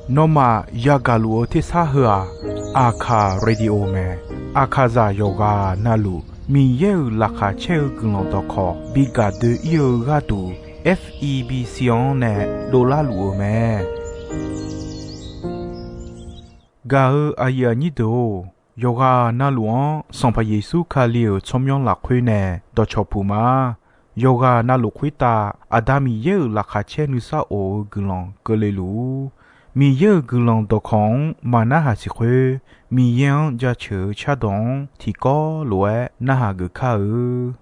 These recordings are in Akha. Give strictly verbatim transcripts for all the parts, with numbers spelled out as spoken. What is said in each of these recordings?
Nawmaf yagaq luf-eu tersar heu-aq, Aqkaq Radio mae. Aqkaqzaq yawqghaq navluf Miqyaer-euq laqkhaq caer-eu guiqlanq dawqkawq bi gaq doe-ir-eu gharduq, F E B C-anr nae dovlar luf-eu mae. Gaq-eu aqyuif aqnyir deuq-or, yawqghaq navluf-anr Sanqpaq Yeqsur Kali-euq tsawrmyanr lafkhoer nae dawqcawq puq ma. Yawqghaq navluf khoertav Aqda Miqyaer-euq laqkhaq caer nuisar of-eu guiqlanq keuvle luf-ur. Miqyaer-euq guiqlanq dawqkawq-anr maqnarhaq siq khoer, Miqyaer-anr jaceuq-eu cardawq-anr tiqkawv lof-aer narhaq geuf kar-eu.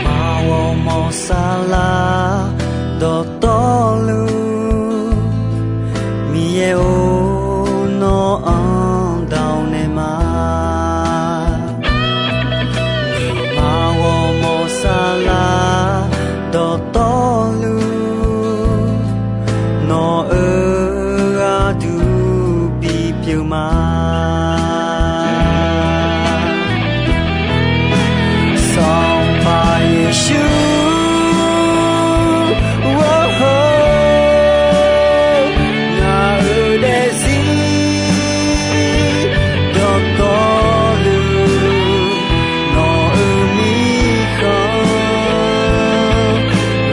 Maq ghawrmawr saflar dawqtawvluf, Miqyaer-or, nawr-anr dawq naeq ma. Maq ghawrmawr saflar dawqtawvluf, nawq-euq gharduq bipyeuf ma. Sanqpaq Yeqsur, ngaq-euq daefzir dawqtawvluf, nawq-euq mirkhanq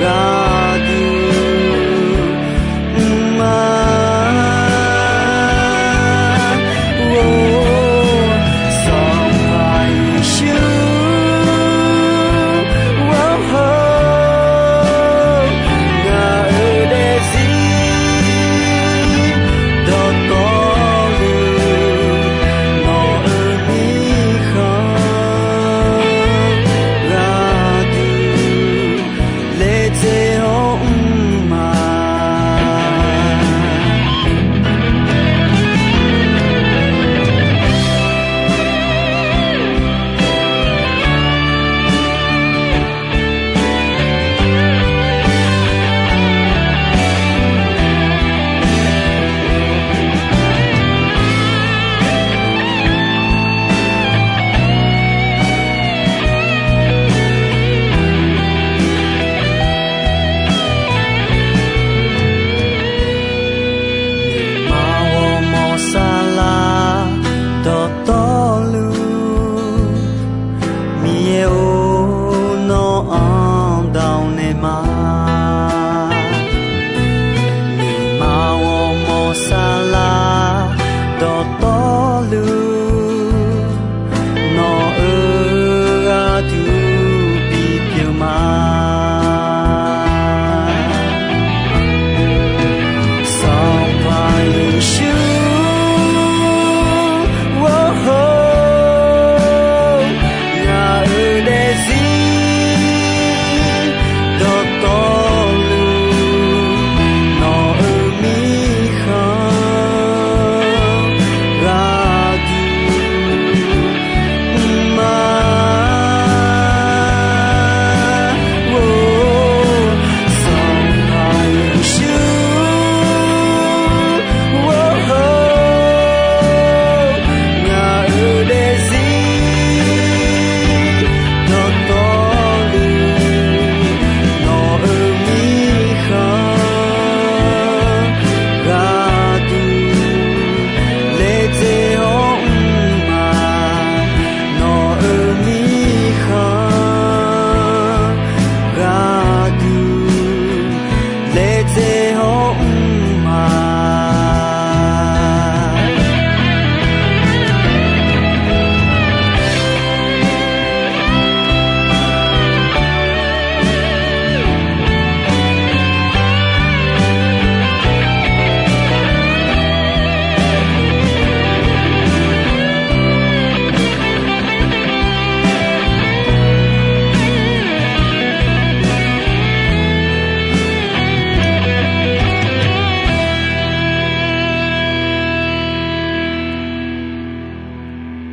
gharduq mr ma.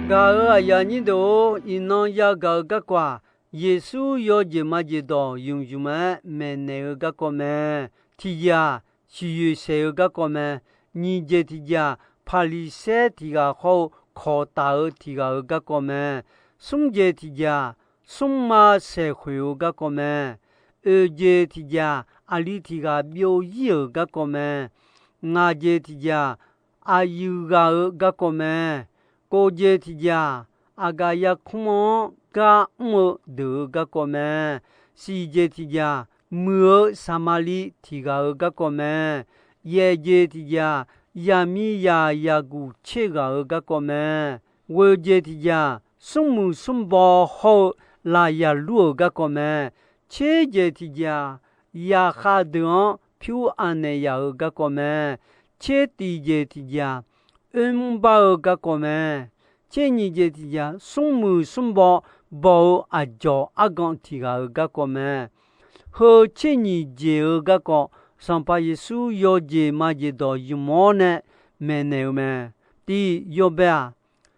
Gaq-euq aqyuif aqnyir deuq-or, iqnan yagaq-eu garkawv-aq, Yeqsur yawjeq majeq dawq ymq ymq-aer maeqnaeq-eu garkawv mae. Tiqjeq-aq, siqyoeq saeq-eu garkawv mae. Nyiq jeq tiqjeq-aq, Paqliqsaer tiq ghaq hawr-eu kawq taf-eu tiq ghaq-euq garkawv mae. Smr jeq tiqjeq-aq, smrma saeqkhoeq-eu garkawv mae. Oeq jeq tiqjeq-aq, aqli tiq ghaq byov ir-euq garkawv mae. Ngaq jeq tiqjeq-aq, aqyuif ghaq-euq garkawv mae. Kov jeq tiqjeq-aq, aqgaf yarkmr-anr gar mr-eu deuq-euq garkawv mae. Siq jeq tiqjeq-aq, muiq-eu Saqmaqliv tiq ghaq-euq garkawv mae. Yaeq jeq tiqjeq-aq, yaqmiqzaq yaqguq tser ghaq-euq garkawv mae. Ghoeq jeq tiqjeq-aq, smrmuiq smrbaw hawr-eu laf yaqlur-euq garkawv mae. Tser jeq tiqjeq-aq, yaqkhav deuq-anr pyur anaeq yaf-euq garkawv mae. Tser tiq jeq tiqjeq-aq, oermr bar-eu garkawv mae. Tser nyiq jeq tiqjeq-aq, smrmuiq smrbaw baw-eu aqdzawq argan tiq ghaq-euq garkawv mae. Heu tser nyiq jeq-eu garkawv, Sanqpaq Yeqsur yawjeq majeq dawq ymq-awr nae maeqnaeq-eu mae. Tiq yawbae-aq,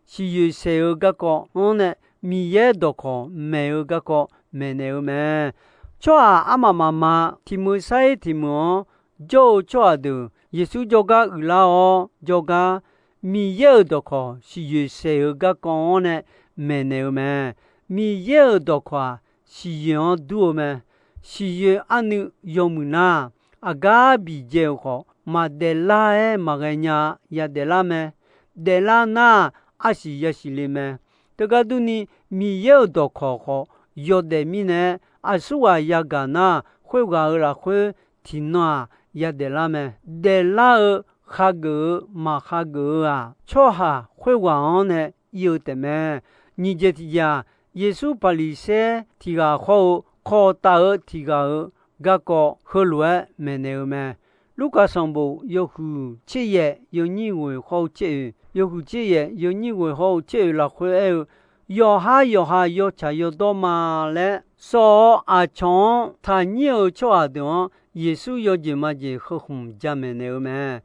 siqyoeq saeq-eu garkawv-anr nae Miqyaer dawqkawq maeq-eu garkawv maeqnaeq-eu mae. Tsawrhaq armaf mafma tiq meuq sar-ir tiq meuq-anr jawr-eu tsawrhaq deuq Yeqsur jawrgar uiqlar-awr jawrgar, Miqyaer-euq dawqkawq siqyoeq saeq-eu garkawv-anr nae maeqnaeq-eu mae. Miqyaer-euq dawqkawq-aq, siqyoeq-anr dur-eu mae. Siqyoeq arnuiv yawmuiq nar, aqgar biqdzae-euq khawf, maqdaef lar-aer maqghae nya-a. Yadaef lar mae. Daeflar nar, arsiq yasiq le mae. Teugar durni, Miqyaer-euq dawqkawq khawf yawdaef mirnae, aqsurghaq yagaq nar, khoerghaq-euq lafkhoer tiqnan-aq yadaef lar mae. Daeflar-eu khageuf-eu maqkhageuf-eu-aq, tsawrhaq khoerghaq-anr nae ir-eu taefmae. Nyiq jeq tiqjeq-aq, Yeqsur Paqliqsaer tiq ghaq hawr-eu kawq taf-eu tiq ghaq-euq garkawv heulof-aer maeqnaeq-eu mae. Lurkaf sanqbof yawhuiq tser yaef yawnyir ghoeq hawr-eu tser oeq, yawhuiq tser yaef yawnyir ghoeq hawr-eu tser oeq lafkhoer aer-eu, yawqhar yawqha yawtsaq yawdawr ma laer sawf-awr, aqcawq-anr taqnyir-eu tsawrhaq deuq-anr Yeqsur yawjeq majeq heu khmq jamaeq naeq-eu mae.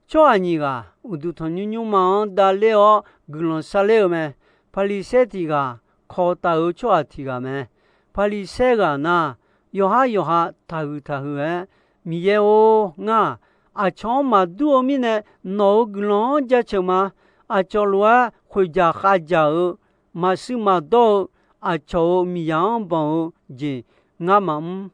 Tsawrhaq nyiq ghaq uqduq tanqnymr nymrma-anr davler-awr guiqlanq sarler-eu mae. Paqliqsaer tiq ghaq, kawq taf-eu tsawrhaq tiq ghaq mae. Paqliqsaer ghaq nar, yawqhar yawqha taqhuiq taqhuiq-aer, Miqyaer-or, ngar-aq, aqcawq-anr maqdur-eu mirnae nawq-euq guiqlanq-anr jaceuq ma. Aqcawq lof-aer khoeqdzaq khavdzaq-eu, maqsiq maqdawr-eu, aqcawq-euq miqzaq-anr banq-eu jeq ngar maqmr.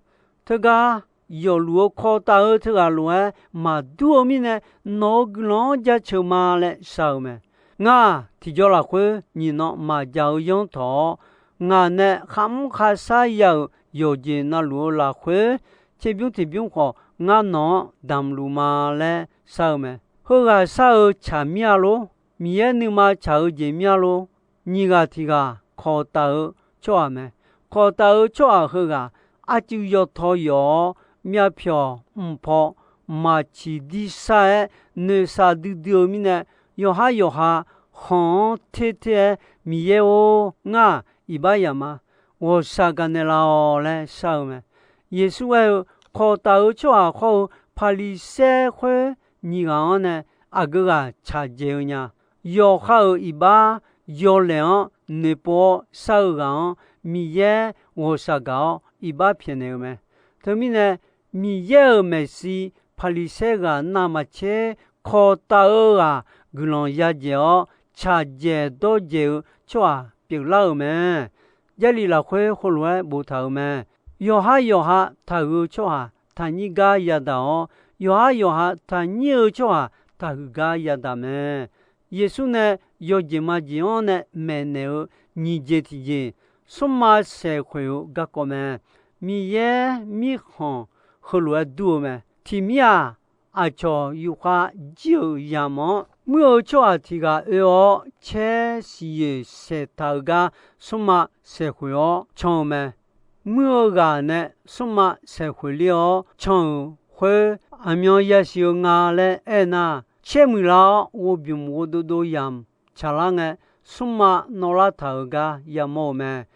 Teugar yawfluf-eu kawq taf-eu teughaq lof-aer maqdur-eu mirnae, nawq-euq guiqlanq-anr jaceuq ma laer shar-eu mae. Ngar-aq, tiqjawr lafkhoer nyiq nan maqjaq-eu yanr tawq-awr, ngaq nae kharmr kharshar ya-euq yawqjeq navluf-eu lafkhoer, tserbymr tiqbymr khawf ngar nawq-anr damqluf ma laer shar-eu mae. Heughaq shar-eu tsaq mir-a lor. Miqyaer nuima tsaq-eu jeq mir-a lor. Nyiq ghaq tiq ghaq kawq taf-eu tsawrhaq mae. Kawq taf-eu tsawrhaq heughaq arcuiv yawtaw yawf-awr, myavpyawq mqpaw maqciq dir shar-aer noeqshaq duidui-eu mirnae, yawqhar yawqha khanq-anr ter ter-aer, Miqyaer-or, ngar-aq, iqbax yamq ma. Ghawqshaq gaqnaeq laf-awq laer shar-eu mae. Yeqsur aer-eu, kawq taf-eu tsawrhaq hawr-eu Paqliqsaer khoer nyiq ghaq-anr nae aqgeu ghaq tsaq dzaeq-eu nya. Yawqha-euq iqbax yawlaeq-anr noeqpov-awr shar-eu ghaq-anr Miqyaer ghawqshaq gaq-awr iqbax pyaeqnaeq-eu mae. Teumirnae, Miqyaer-euq maeqshi Paqliqsaer ghaq navmaqtser kawq taf-eu ghaq guiqlanq yadzaeq-awr tsaq dzaeq dawr dzaeq-eu tsawrhaq pyeuflar-euq mae. Jarlif lafkhoer heulof-aer boftaq-euq mae. Yawqhar yawqha taqhuiq-eu tsawrhaq taqnyir gar yadaq-awr, yawqhar yawqha taqnyir-eu tsawrhaq taqhuiq gar yadaq mae. Yeqsur nae yawjeq majeq-anr nae maeqnaeq-eu nyiq jeq tiqjeq, smrma saeqkhoeq-eu garkawv mae. Miqyaer mirkhanq heulof-aer dur-eu mae. Tiqmir-aq, aqcawq yufkhav jir-euq yamq-anr muir-eu tsawrhaq tiq ghaq oe-awr caer siqyoeq saeqtaq-euq gar smrma saeqkhoeq-awr can-eu mae. Muir-eu ghaq nae smrma saeqkhoeq ler-awr can-euq khoer aqmyan yasiq-eu nga laer aernar, caer muiqlar-awr ghovbymq ghovdov dov yamq tsaqlar ngae, smrma nawvlar taq-euq gar yamawr-eu mae.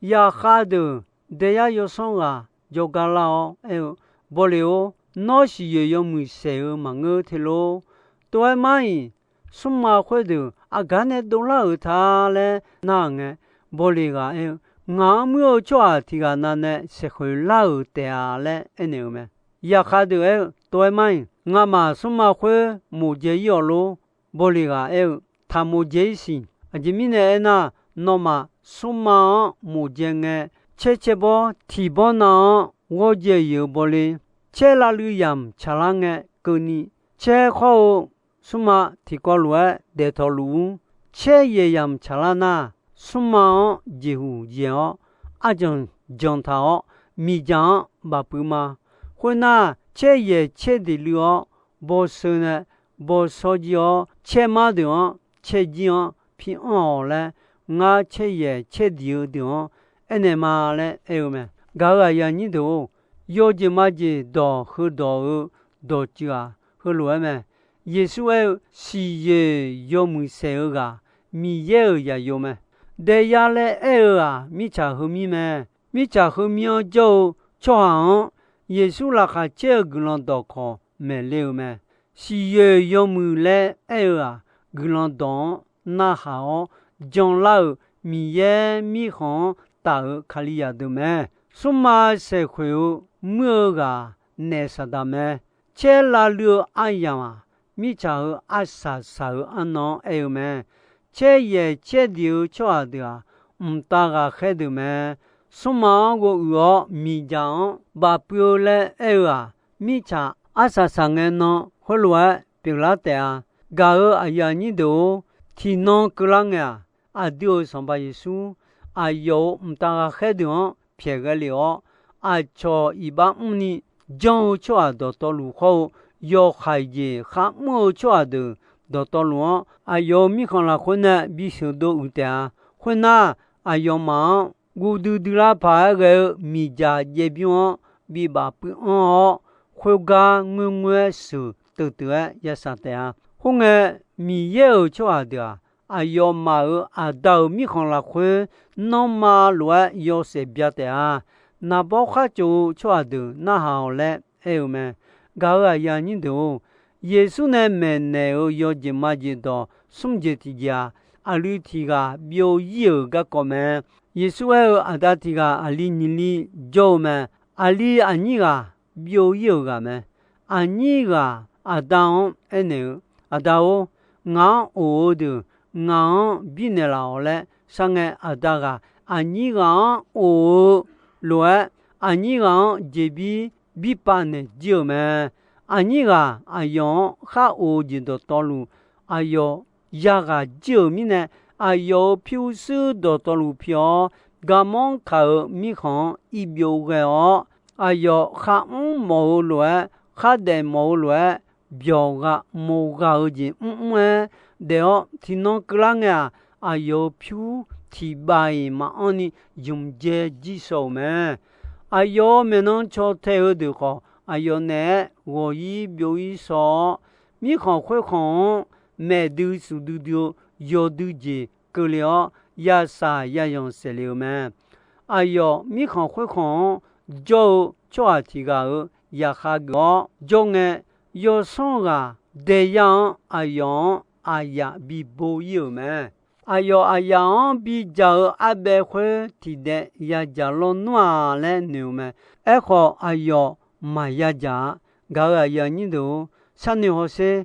Yaqkhav deuq daeyar yawsanr ghaq jawrgar lar-awr aer-eu, Bawleq-or, nawr siqyoeq yawmuiq saeq-eu maqngeur te lor. Tov-aer mar-iq, smrma khoerdeuq aqgar nae dovlar-euq ta laer nar-euq ngae, Bawleq ghaq aer-eu, Ngaq-anr muir-eu tsawrhaq tiq ghaq navnae saeqkhoeq lar-euq taef-a laer aernaeq-eu mae. Zaqkhav deuq aer-eu, Tov-aer mar-iq, ngamaf smrma khoer moqjae ir-awq lor. Bawleq ghaq aer-eu, Taq moqjae ir siq. Aqjeq mirnae aernar, nawmaf smrma-anr moqjae ngae, caer caer bawr tiq bawr nav-anr ghawrdzae-euq bawle, caer lavluiv yamq tsaqlar ngae keuvni, caer khawr-eu smrma tiqkawv lof-aer daeftawq luf-ur. Caer yaeq yamq tsaqlar nar, smrma-anr jeqhuq yaeq-awr, arjanq janq taq-awr, miqdzaq-anr bafpuiv ma. Khoernar, caer yaeq caer diq luiv-awr, bawseu nae bawshawr jir-awr, caermar deuq-anr caerjir-anr piranr-awq laer, ngar caer yaeq caer diq-eu deuq-anr aernaeq ma laer aer-eu mae. Gaq-euq aqyuif aqnyir deuq-or, yawjeq majeq dawq heudawq-eu dawqtsuif-aq, heulof-aer mae. Yeqsur aer-eu, Siqyoeq yawmuiq saeq-eu ghaq, Miqyaer-euq zaqyo mae. Daeyar laer aer-eu-aq, mirtsaq heumir mae. Mirtsaq heumir-anr jawr-eu tsawrhaq-anr, Yeqsur laqkhaq caer-eu guiqlanq dawqkawq maeqle-eu mae. Siqyoeq yawmuiq laer aer-eu-aq, guiqlanq dawq-anr narhaq-awr janlar-euq Miqyaer mirkhanq-anr taf-euq Kalizaq deuq mae. Smrma saeqkhoeq-eu muir-eu ghaq naef Saqdaq mae. Caer lavluiv-eu aryamq-aq, mirtsaq heu arsaq saq-eu arnan-anr aer-eu mae. Caer yaeq caer diq-eu tsawrhaq deuq-aq, mqtav ghaqkhaer deuq mae. Smrma-anr ghovuiq-awr miqdzaq-anr bafpuiv-eu laer aer-eu-aq, mirtsaq arsaq saq ngae nan khoerlof-aer pyeuflar taef-a. Gaq-euq aqyuif aqnyir deuq-or, tiqnan keuvlar ngae-aq, aqdui-euq Sanqpaq Yeqsur aqyawf-euq mqtav ghaqkhaer deuq-anr pyaeq ghae lef-awr, aqcawq iq bar mrni janr-eu tsawrhaq dawqtawvluf khawr-eu, yawhaiq jeq kharmr-eu tsawrhaq deuq dawqtawvluf-anr, aqyawf-euq mirkhanq lafkhoer nae bisheuq dov uiq taef-a. Khoernar, aqyawfmaf-anr guv duidui lar paq-aer ghae-eu miqdzaq jaev bymr-anr bibaf puivanr-awr, khoergar ngoerngoer-aer sheuq teuteuf-aer yashaq taef-a. Khoerngae, Miqyaer-euq tsawrhaq deuq-aq, aqyawfmaf-euq Aqda-euq mirkhanq lafkhoer nanrma lof-aer yawshaef bya taef-a. Naqbawr khar tsof-eu tsawrhaq deuq narhaq-awq laer aer-eu mae. Gaq-euq aqyuif aqnyir deuq-or, Yeqsur nae maeqnaeq-euq yawjeq majeq dawq smr jeq tiqjeq-aq, aqli tiq ghaq byov ir-euq garkawv mae. Yeqsur aer-eu, Aqda tiq ghaq aqli nyiq li jawr-eu mae. Aqli aqnyir ghaq byov ir-euq ghaq mae. Aqnyir ghaq aqda-anr aernaeq-eu, Aqda-or, ngaq-anr of-eu deuq ngaq-anr birnaeq laf-awq laer sharngae, aqda ghaq aqnyir ghaq-anr of-eu lof-aer, aqnyir ghaq-anr jeqbir birpav naeq jir-euq mae. Aqnyir ghaq aqyawf-anr khar of-eu jeq dawqtawvluf, aqyawf yaghaq jir-euq mirnae, aqyawf-euq pyurshuir dawqtawvluf pi-awr, garmanr kaq-euq mirkhanq-anr irbyov ghae-awr, aqyawf kharmr mawf-eu lof-aer, khardaef mawf-eu lof-aer, byawq gha mawq ghaq-eu jeq mrmr-aer daef-awr, tiqnan keuvlar ngae-aq, aqyawf-euq pyur tiq bav-iq maqanr ni zmq dzae jir shaw-euq mae. Aqyawf-euq maeqnan caw tae-eu deuq khawf, aqyawf naeq-aer ghawq-ir byov-ir shaw-awr, mirkhanq khoerkhanq-anr maeqdui shuf duidui-eu yawdui jeq keuvle-awr, yashaq yazanq saeqle-eu mae. Aqyawf mirkhanq khoerkhanq-anr jawr-eu tsawrhaq tiq ghaq-euq zaqkhav geuf-awr jawr ngae, yawsanr ghaq daeyar-anr aqyawf-anr aqyaf bibo ir-euq mae. Aqyawf aqyaf-anr bidzaq-eu arbaev khoer tiqdaev yadzaq lawnmr-aq laer noeq-eu mae. Aerkhawf, aqyawf maqya dzaq-a. Gaq-euq aqyuif aqnyir deuq-or, sharnoeq hawsher.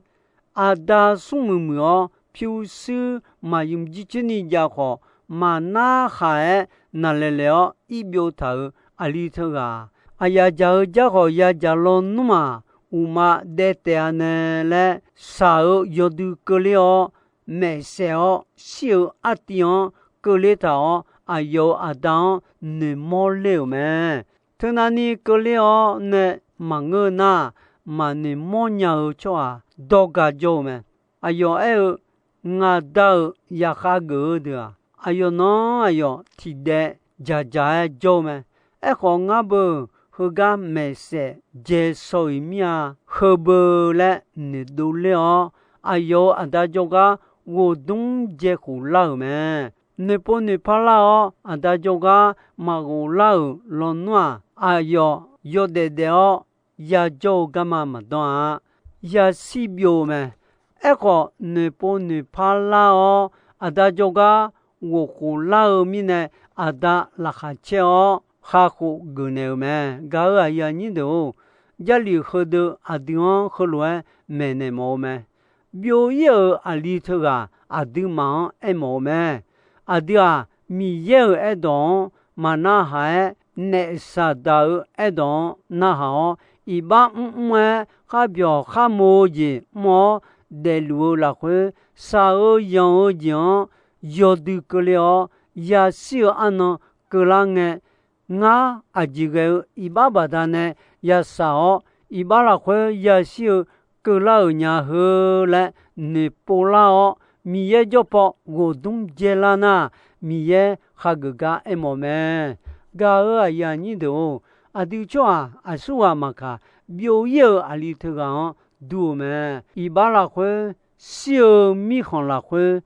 Aqda smrmuiq muiq-awr, pyurshuir maqymq jircoer ni jav khawf, maqnar khaq-aer naqlaeq laeq-awr irbyov taq-euq aqli teughaq-aq, aqyaf dzaq-eu jar khawf yadzaq lawnmr-aq, uqma daev taef-a nae laer shaq-eu yawdui keuvler-awr, maeqsaef-awr shir-eu artiv-anr keuvler taq-awr, aqyawf-euq aqda-anr noeqmawr ler-euq mae. Teunavni keuvler-awr nae maqngeur nar, maqnoeqmawr nya-eu tsawrhaq dawrga jawr-eu mae. Aqyawf aer-eu, Ngaq Da-euq zaqkhav geuf-eu deuq-aq, aqyawf nan-anr aqyawf tiqdaev dzaqdzaq-aer jawr-eu mae. Aerkhawf, ngar beu heugar maeqsaef dzae shaw-iq mir-a. Heu beu laer noeqdov ler-awr, aqyawf-euq aqda jawrgar ghoqdmr dzae khof lar-euq mae. Noeqpov noeqpar lar-awr, aqda jawrgar maqghof lar-euq lawnmr-aq, aqyawf yawdaef daef-awr yajawr-eu garma maqdanr-a. Yashir byov-eu mae. Aerkhawf, noeqpov noeqpar lar-awr, aqda jawrgar ghofkhof lar-eu mirnae, aqda laqkhaq caer-awr, kakhof geufnaeq-euq mae. Gaq-euq aqyuif aqnyir deuq-or, Jarlif heudeuq aqdui-anr heulof-aer maeqnaeq mawf-eu mae. Byov-ir-euq aqli teughaq aqduimaf-anr aermawf-eu mae. Aqdui-aq, Miqyaer-euq aerdawq-anr maqnarhaq-aer, naef Saqdaq-euq aerdawq-anr narhaq-awr, iqbax mrmr-aer kharbyawq kharmo-eu jeq mr-awr, daefluf-eu lafkhoer, shaq-eu yanq-eu jeq-anr yawdui keuvle-awr, yashir-eu arnan keuvlar ngae, ngar aqjeq ghae-eu iqbax baqdanae yashaq-awr, iqbax lafkhoer yashir-eu keuvlar-euq nya heu laer noeqpov lar-awr, Miqyaer jawr paw ghofdmr dzaelar nar, Miqyaer hageuf gar aermawf mae. Gaq-euq aqyuif aqnyir deuq-or, aqdui tsawrhaq aqsurghaq maqkaq, byov-ir-euq aqli teughaq-anr dur-eu mae. Iqbax lafkhoer, shir-eu mirkhanq lafkhoer,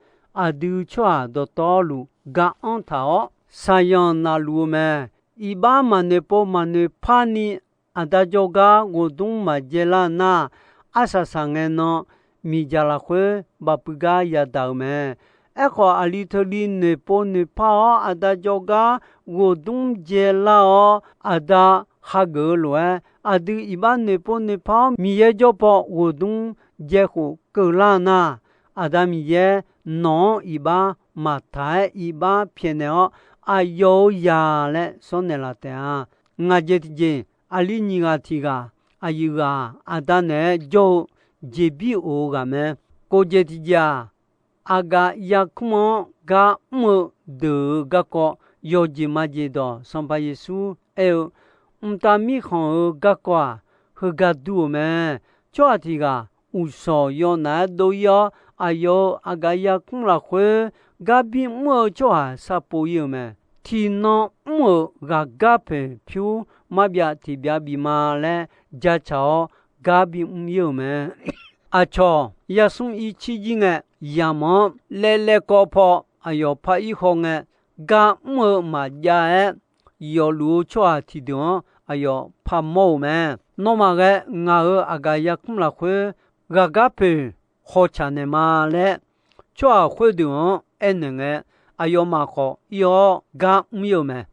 aqdui tsawrhaq dawqtawvluf ga-anr taq-awr, shaqyanq navluf-eu mae. Iqbax maqnoeq pov maqnoeq parni, aqda jawrgar ghofdmr maqdzae lar nar, arsaq saq ngae nan, miqdzaq lafkhoer bafpuiv gar yadaq-euq mae. Aerkhawf, aqli teuli noeqpov noeqpar-awr, aqda jawrgar ghofdmr dzae lar-awr, aqda hageuf-eu lof-aer, aqdui iqbax noeqpov noeqpar-awr, Miqyaer jawr paw ghofdmr dzae khof keuvlar nar, Aqda Miqyaer nawq-anr iqbax maqtaq-aer iqbax pyaeqnaeq-awr, aqyawf-euq zaq laer sawrnaeq laf taef-a. Ngaq jeq tiqjeq, aqli nyiq ghaq tiq ghaq, aqyuif ghaq aqda naeq-aer jawr-eu jeqbir of-eu ghaq mae. Kof jeq tiqjeq-aq, aqgaf yarkmr-anr gar mr-eu deuq-euq garkawv yawqjeq majeq dawq Sanqpaq Yeqsur aer-eu, Mqtav Mirkhanq-euq garkawv-aq, heugar dur-euq mae. Tsawrhaq tiq ghaq uqshawq yawnaf-aer dov-ir-awr, aqyawf-euq aqgaf yarkmr lafkhoer gar bimr-eu tsawrhaq sharpov-ir-euq mae. Tiqnan mr-euq ghaqgar poeq pyur marbyav tiqbyav bif ma laer jacaq-awr gar bimr-ir-euq mae. Aqcawq yasmr ircir jir ngae, yamq-anr laev laev kawv paw aqyawf par-ir haw ngae, gar mr-eu maqjav-aer, yawfluf-eu tsawrhaq tiqdeuq-anr aqyawf parmawr-euq mae. Nawmaf ghae ngaq-euq aqgaf yarkmr lafkhoer ghaqgar poeq hawtsaq naeq ma laer, tsawrhaq khoerdeuq-anr aernaeq ngae, aqyawfmaf khawf ir-awr gar mr-ir-euq mae.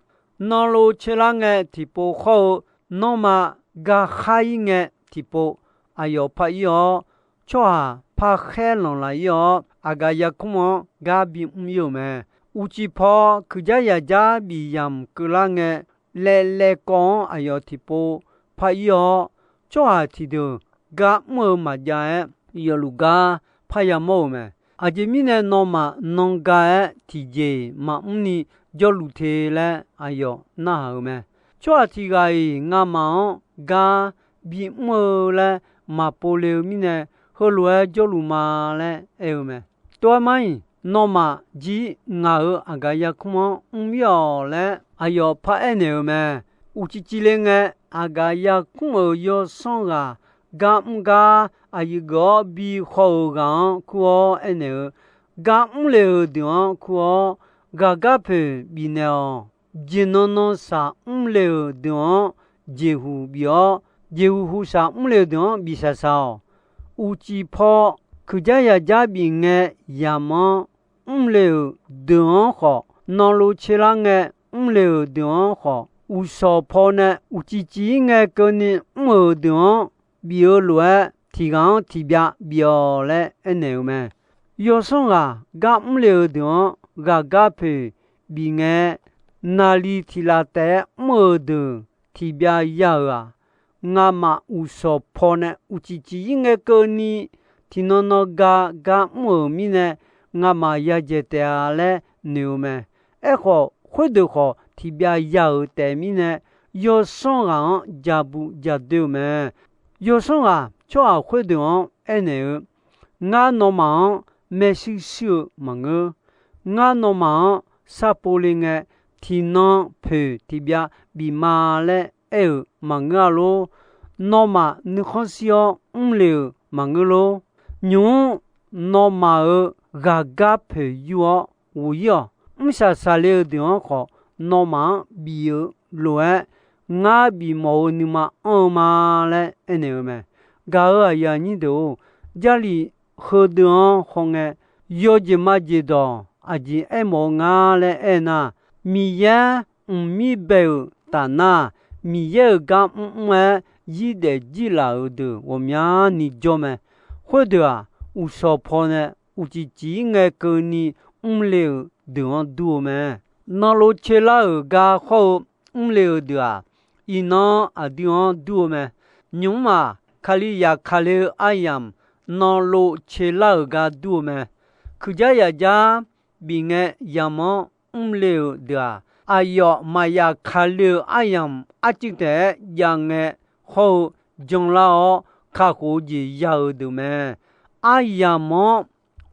Nanlov caerlar ngae tiqpov khawr-eu, nanrma garkhar-ir ngae tiqpov aqyawf par-ir-awr, tsawrhaq par khaer lanqlaf-ir-awr, aqgaf yarkmr-anr gar bimr-ir-euq mae. Uqcif paw kuiqjar yaqjar bif yamq keuvlar ngae, laev laev kawv-anr aqyawf tiqpov par-ir-awr, tsawrhaq tiqdeuq gar mr-eu maqjav-aer, yawfluf gar parya mawr-euq mae. Aqjeq mirnae nawmaf nan ga-aer tiqjeq-iq maqmr ni jawrluf te laer aqyawf narhaq-euq mae. Tsawrhaq tiq ghaq-iq ngamaf-anr gar bimr-eu laer maqpov le-eu mirnae, heulof-aer jawrluf ma laer aer-eu mae. Tov-aer mar-iq, nawmaf jir ngaq-euq aqgaf yarkmr-anr mr-ir-awq laer aqyawf paraer naeq-euq mae. Uqcif cif le ngae, aqgaf yarkmr-euq yawsanr ghaq gar mr gar aqyuif geuf-awr bi haw-euq ghaq-anr kur-awr aernaeq-eu, gar mr le-euq deuq-anr kur-awr, ghaqgar poeq bifnaeq-awq. Jeqnan nan shaqmr le-euq deuq-anr jeqhuq bif-awr, jeqhuq huq shaqmr le-euq deuq-anr bif shaqshaq-awq. Uqcif paw kuiqjar yaqjar bif ngae yamq-anr mr le-euq deuq-anr khawf, nanlov caerlar ngae mr le-euq deuq-anr khawf, uqshawq paw nae uqcif cif-ir ngae keuvni mr-euq deuq-anr bif-eu lof-aer, tiq ghaq-anr tiqbyav bif-awq laer aernaeq-eu mae. Yawsanr ghaq gar mr le-euq deuq-anr ghaqgar poeq bif ngae, naqli tiq laf taef-aer mr-euq deuq tiqbyav ya-euq-aq, ngamaf uqshawq paw nae uqcif cif-ir ngae keuvni, tiqnan nan ga gar mr-euq mirnae, ngamaf yadzaeq taef-a laer noeq-eu mae. Aerkhawf, khoerdeuq khawf tiqbyav ya-euq taef mirnae, yawsanr ghaq-anr ja bu ja doer-eu mae. Yawsanr ghaq tsawrhaq khoerdeuq-anr aernaeq-eu, Ngar nawmaf-anr maershuir shuir-eu maqngeur. Ngar nawmaf-anr sharpov le ngae, tiqnan poeq tiqbyav bif ma laer aer-euq maqngeur-a lor. Nawmaf nuikhanr shir-awr mr le-euq maqngeur lor. Nymq-mr nawmaf-euq ghaqgar poeq yur-awr ghof-ir-awq. Mr shaq shaq le-eu deuq-anr khawf, nawmaf-anr bif-eu lof-aer, ngar bifmawf-eu nuima anr-eu ma laer aernaeq-eu mae. Gaq-euq aqyuif aqnyir deuq-or, Jarlif heudeuq-anr hawngae, yawjeq majeq dawq aqjeq aermawf-eu nga laer aernar, Miqyaer mqmir bae-euq taf nar, Miqyaer-euq gar mrmr-aer zirdaef jir laf-euq deuq ghawqmyani jawr mae. Khoerdeuq-aq, uqshawq pawnae uqcif cif-ir ngae keuvni mrle-euq deuq-anr dur-eu mae. Nanlov caelar-euq gar khawr-eu mrle-euq deuq-aq, iqnan aqdui-anr dur-eu mae. Nymq-mr-aq, Kalizaq kale-eu aryamq nanlov caelar-euq gar dur-eu mae. Kuiqjar yaqjar bif ngae yamq-anr mrle-euq deuq-aq, aqyawf maqyaf kale-euq aryamq arcuiv taef-aer jav ngae, hawr-eu janlar-awr kakhof-eu jeq ya-eu deuq mae. Aryamq-anr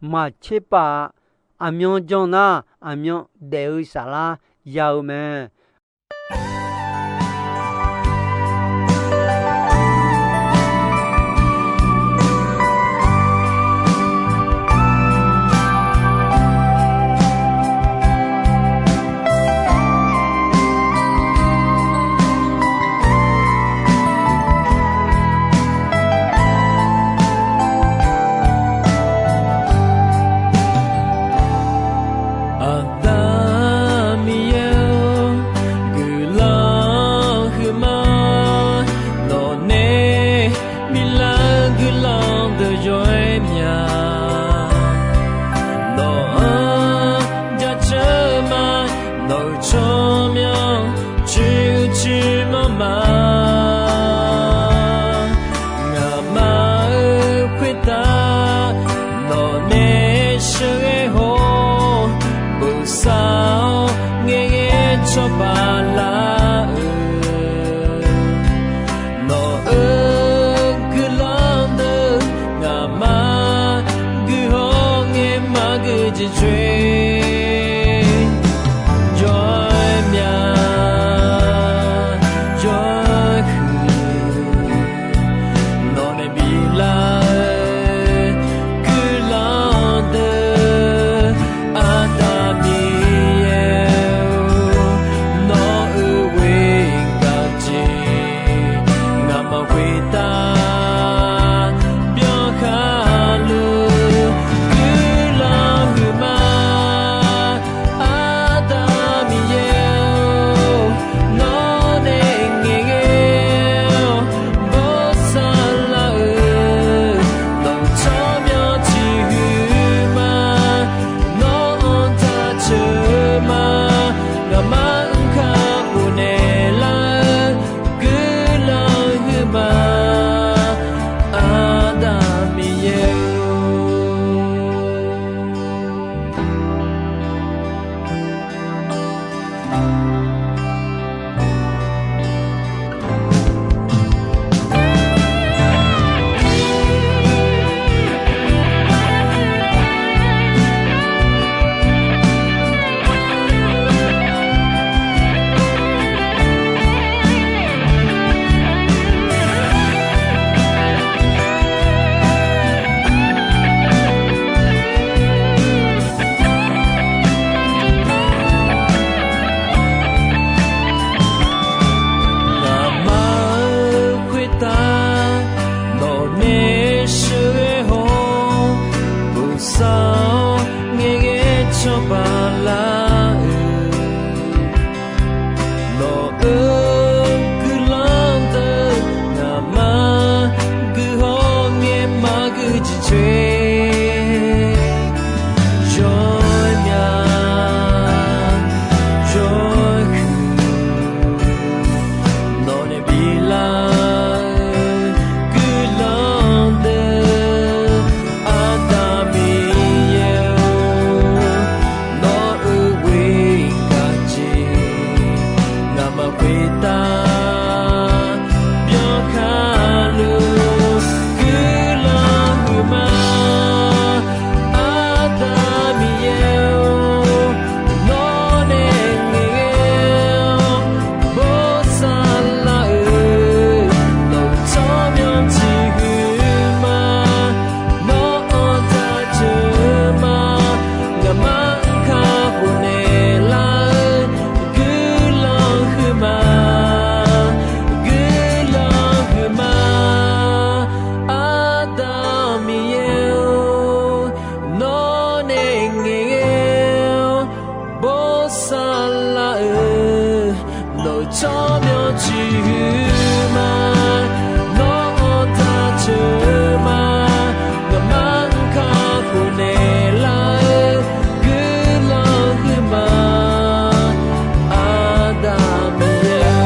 maqtser pav-a. Aqmyan jan nar, aqmyan daef-eu saflar ya-eu mae. Aqda Miqyaer-or, guiqlanq huiqma, nawqnae biflar-eu guiqlanq deuq yawr-aer mya. Nawq-anr jaceuq-eu ma, nawq-euq tsawrmyanr cuiv cuiv manr ma. Ngaqma-euq khoertav nawqnae sheuqghae haw-awr, bosav-awr ngaeqghae cawba lar-eu, nawq-euq guiqlanq deuq ngaqma guihaw ngae maqgui jeq coer. Jawr-aer mya, jawr-aer huiq, nawqnae biflar-eu guiqlanq deuq, Aqda Miqyaer-or, nawq-euq ghoer gaq jeq ngaqma khoertav byan khaluf guiqlanq huiqma. Aqda Miqyaer-or, nawqnae ngaeqghae-awr bosav lar-eu, nawq-euq tsawrmyanr ciqhuiq ma, nawq-anr jaceuq ma, ngaqma-anr kakhof naeqlar-eu guiqlanq huiqma. Aqda Miqyaer-or. Ngaqma-euq khoertav nawqnae sheuqghae haw-awr, bosav-awr ngaeqghae cawba lar-eu, nawq-euq guiqlanq deuq ngaqma guihaw ngae maqgui jeq coer. Jawr-aer mya, jawr-aer huiq, nawqnae biflar-eu guiqlanq deuq, Aqda Miqyaer-or, nawq-euq Tsawrmyanr ciqhuiq ma, nawr-anr taq ceuq ma, ngaqmaf-anr kakhof naeqlar-eu guiqlanq huiqma, Aqda Miqyaer.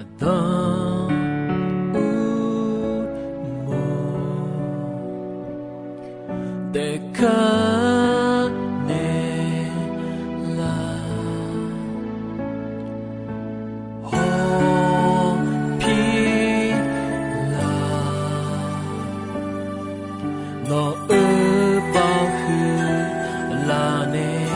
Aqda Urmor daefkar naeqlar, hawpir lar, nawq-euq baoq huiqlar nae,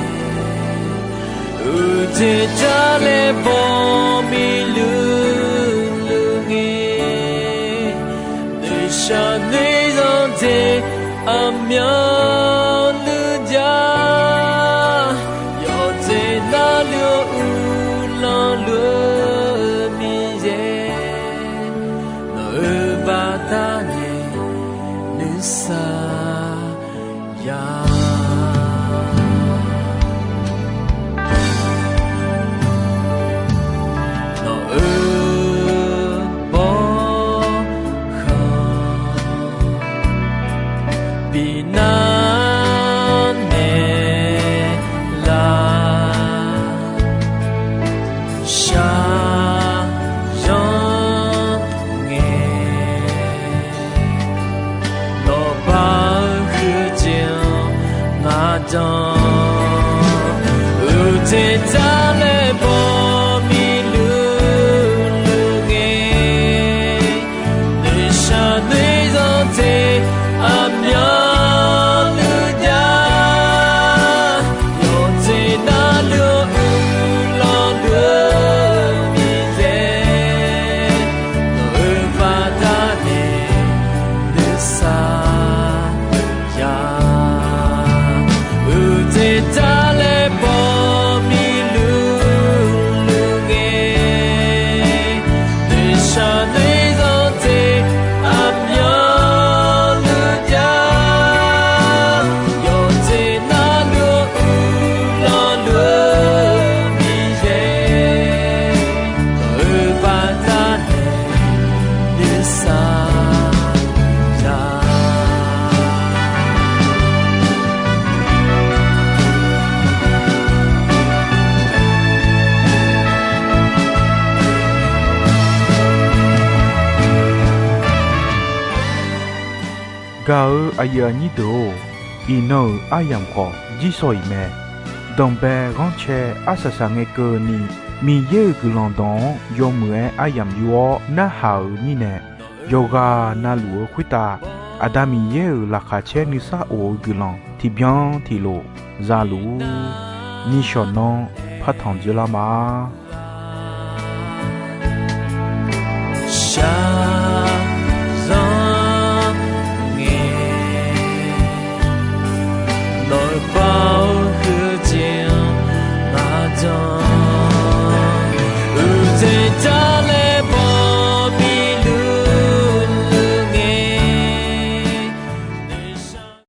uqjeq jar laer baw miqluq luq ngae, noeqshaq noeqzanq jeq aqmyanluf jav, yawqjeq navluf-eu uvlanr luf-eu Miqyaer, nawq-euq baqdanae nuisar ya. Nawq-euq bawrkhanq bi nar naeqlar, shaqzanr ngae, nawq baq-eu huiqjeq-anr ngar jan, uqjeq jar laer baw miqluq luq ngae, noeqshaq noeqzanq jeq aqmyanluf jav, yawqjeq navluf-eu uvlanr luf-eu Miqyaer, nawq-euq baqdanae nuisar ya. Uqjeq jar laer baw miqluq luq ngae, noeqshaq noeqzanq jeq aqmyanluf jav, yawqjeq navluf-eu uvlanr luf-eu Miqyaer, nawq-euq baqdanae nuisar ya. Gaq-eu aqyuif aqnyir deuq-or, iqnan-euq aryamq khawf jirsawq iq mae. Danqbae ghanrcae arsaq saq ngae keuvni, Miqyaer-euq guiqlanq dawq-anr yawmuiq-aer aryamq yur-awr narhaq-euq mirnae, yawqghaq navluf-eu khoertav Aqda Miqyaer-euq laqkhaq caer nuisar of-eu guiqlanq tiqbyan tiqlof za luf-ur. Nishawq nanr partanq dzeurlar ma.